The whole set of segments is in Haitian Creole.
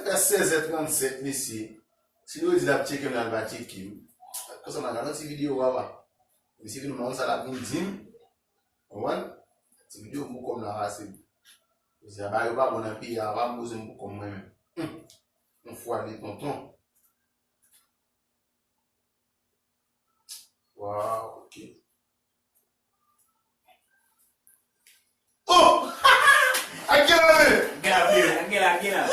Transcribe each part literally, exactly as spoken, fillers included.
Deja sèz è trannsèt, mesye. Si yo di l ap tcheke m, l al va tcheke m. Konsa m al gade yon ti videyo, papa. Mesye vin nan sa l ap vin di m. Konprann? Ti videyo pou kòm nan pase. Mesye, bagay yo pa bon nan peyi a, pa poze m pou kòm mwen menm. Hum. Yon fwa de tonton. Waw, ok. Oh! Ak gen la men! Gen la, gen la, gen la, gen la.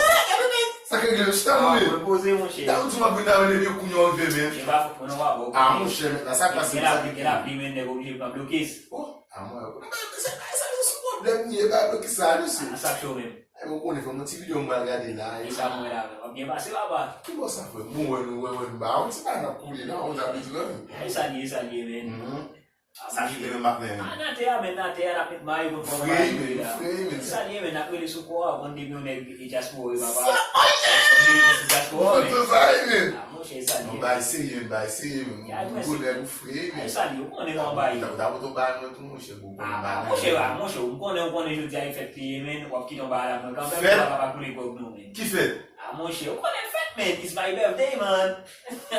Sa k gen chita nou ye? Mwen poze, monchè. Ta ou di m ap vin nan yon kounye w rive men. Gen pa fòk mwen non, papa. Ah, monchè, men la, sa k pase? Gen la, gen la pli men, nèg oblije pran blokis. Oh, ah, mwen, se pa, se pa yon pwoblèm li ye, ba blokis sa, mesye. Ah, sa cho menm. Ay, ou konnen, fè m yon ti videyo m pral gade la. E sa mwen la, w ap byen pase, papa. Ki bò sa, frè? Bon, wè nou, wè, wè nou, ba, yon ti bagay n ap koule la, ou ta vle di, non? E sa li ye, sa li ye, men. Mhm. Sa ki te menm ap mennen. Ah, nan tè a, men nan tè a, n ap met mayo pou fè mayo la. Frè, men, frè, men. E sa li ye, men, n ap rele sou kò a, ou konn depi yon nèg e dyaspora, papa. Sa, oh, yeah! Ou konn tout sa, men. Ah, monchè, e sa li ye. Yon bagay serye, yon bagay serye, men. Gwo nèg ou frè, men. E sa li ye, ou konnen kòman bagay. Ou ta, ou ta pote yon bagay mwen tou, monchè. Ah, monchè, ah, monchè, ou konnen, ou konnen jodi a e fèt li ye, men, w ap kite yon bagay la, men, kanmenm, fèt? Ou pa ka pa koule gwòg nou, men. Ki fèt? Ah, monchè, ou konnen fèt, men, it's my birthday, man.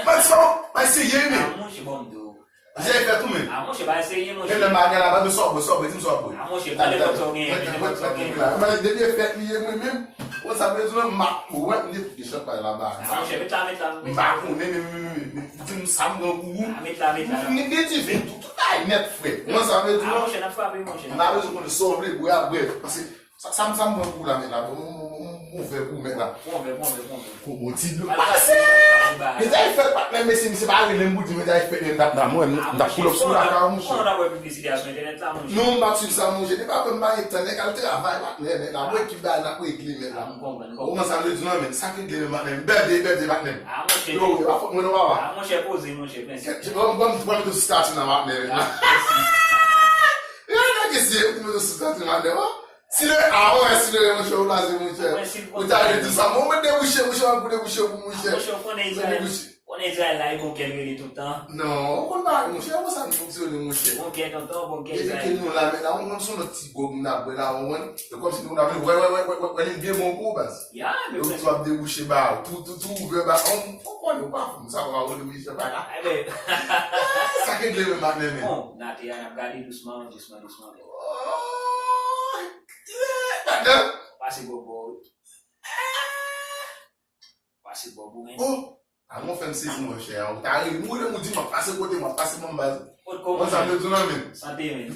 Man, sa, man, se ye, men. Ah, monchè, bon, m di w. Jodi a e fèt ou, men. Ah, monchè, bagay serye, monchè. Men lè bagay la, pa de sa w bwè, sa w bwè, di m sa w bwè. Ah, monchè, pale kòk sa w genyen, men, kòk sa w genyen. Depi e fèt li ye, mwen menm, ou sa bezwen, m ap wè, m gen chanpay la, ba. Ah, monchè, met la, met la, met la. M pa konnen, men, men, men, men, di m sa m gen pou ou. Ah, met la, met la. M gen diven tou. Ay, nèt, frè. Mwen sa vle di, ah, non, monchè, n ap frape, monchè. M pa bezwen konnen sa w vle bwè a, bwè. Paske sa, sa, sa m pran pou ou la, men la, bon, bon, bon, bon, bon vè pou mèt la. Bon vè, bon vè, bon vè. Bon, bon, ti dlo. Pase! Mezay fèt, patnè, mesye, misye pa rele m pou di mezay fèt, men m t ap la, mwen, m t ap pull up sou lakay ou, monchè. Ou konn, ou konn ap wè piblisite a sou entènèt la, monchè. Non, m pa t swiv sa, monchè. Depi apre m pa gen tan, nèg al travay, patnè, mèt la. Bon, ekip bagay n ap regle, mèt la. Ah, m konprann, m konprann. Ou konprann sa m vle di, non, men sa k regle, men, patnè. Bèbde, bèbde, patnè. Ah, monchè. Yo, yo, pa fòt mwen, non, papa. Ah, monchè, poze, monchè, prensip. Bon, bon, bon, m tou sou stati nan, patnè. Ah, prensip. Yo, nèg isi, yo, m tou sou stati nan, patnè. Si le, ah, wè, si le, monchè, ou blaze, monchè. Ou ta vle di sa, mwen, mwen debouche, monchè, mwen pou debouche pou monchè. Monchè, ou konnen Izrayèl, konnen Izrayèl la, e bon kè l rele tout tan. Non, ou konn pa, monchè, konsa nou fonksyone, monchè. Bon kè, tonton, bon kè Izrayèl. Depi ke nou la, men la, ou konn se yon lòt ti gwòg nou ap bwè la, ou konn. Se kòmsi nou la vle wè, wè, wè, wè, wè, li byen bon pou ou, baz. Ya, men yo tou ap debouche ba ou, tou, tou, tou ouvè ba ou, ou konnen, ou pa fou, sa va ou debouche ba la. Sa ke gle men, patnè, men. Bon, n ate a, n ap gade dousman, dousman, dousman. Oh, yeah, patnè. Pase bò bò, wi. Pase bò bò, men. Oh, a mwen fè m sezi, monchè. Ou ta ri, ou di m ap pase kote, m ap pase ban m baz. Kot kò, monchè? Sa vle di non, men. Sante, men.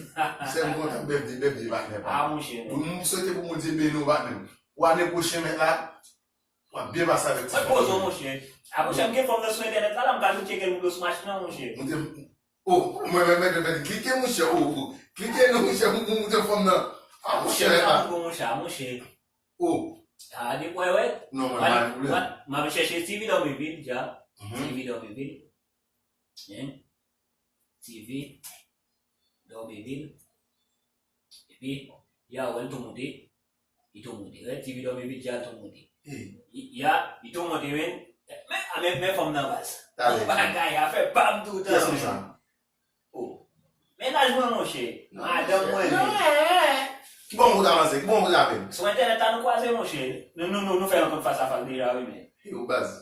Sè m kontan, bèbde, bèbde, patnè. Ah, monchè, men. Bon, m swete pou Bondye beni w, patnè. Pou ane pwochen, men la, w ap byen pase avèk ti fanm nan. Mwen poze w, monchè. A, monchè, m gen fanm nan sou entènèt la, la, m ka vin tcheke l pou dosmach nan, monchè. Mwen te, oh, mwen, mwen, mwen, mwen, klike, monchè, oh, oh. Klike, non, monchè, pou, pou moute fanm nan. Ah, monchè, monchè, la. Monchè, monchè. Oh. Ah, de, wè, wè. Non, mwen, pa gen pwoblèm. M ap chèche T V Dormiville, dja. Mhm. T V Dormiville. Hein? T V Dormiville. Epi, ya, wè, l tou moute. Li tou moute. Wè, T V Dormiville, dja, l tou moute. Hmm. Ya, li tou moute, men. Men, men, men fanm nan baz. Talè. Bagay, afè pa m toutan, men. Kiyès konsa? Oh. Mennaj mwen, monchè. Madanm mwen, men. Ki bò m kote avanse? Ki bò m kote avè m? Sou entènèt la nou kwaze, monchè. Nou, nou, nou, nou fè yon kont fas a fas deja, wi, men. Yo, baz.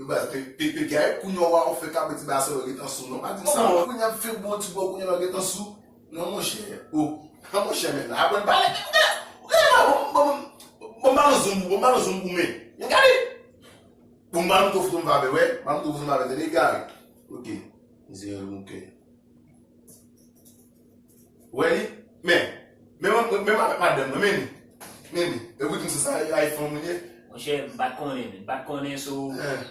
Yo, baz, pe, pe, pe, gade kounye a w fè kape ti base yo gentan sou, non. Pa di m sa, non. Kounye a m fè bon ti bò, kounye a gentan sou. Non, monchè. Oh, non, monchè, men. Aprann pale. Ou gade la, bon, bon, bon, bon, balon zonbou, bon, balon zonbou, men. Men gade. Bon, balon tou fout m pa vè, wè. Balon tou fout m pa vè, tande, gade. Ok. Mizè, ok. Wè li? Men, men, men, men, men avèk madanm mwen, men li. Men li. Epi di m se sa, iPhone mwen ye. Monchè, m pa t konnen, men. M pa t konnen sou. Eh.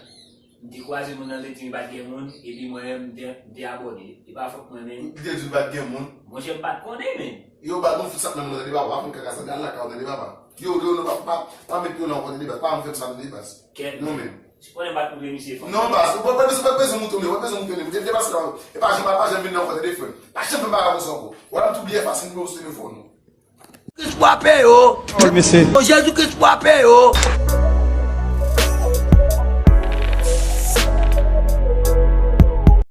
M te kwaze moun nan, te di m pa t gen moun, epi mwen menm, m te, m te abòne. E pa fòt mwen, men. Li te di l pa t gen moun. Monchè, m pa t konnen, men. Yo, ba, bon, fout sa nan moun nan, tande, papa, pa fè m kaka sa, al lakay ou, tande, papa. Yo, yo, non, pa, pa, pa met yo nan yon kote de baz, pa fè m sa, tande, baz. Kèt. Non, men. Si konnen m pa t koute misye fò. Non, baz, ou pa, pa bezwen, pa bezwen moutonnen, pa bezwen moutonnen. Ou te depase la, e pa janm, pa janm vin nan kò, tande, frè m. Pa janm fè bagay konsa ankò. Wè, m tou bliye efase nimewo sou telefòn ou. Kris frape yo. Pawòl, mesye. O Jezi Kris frape yo.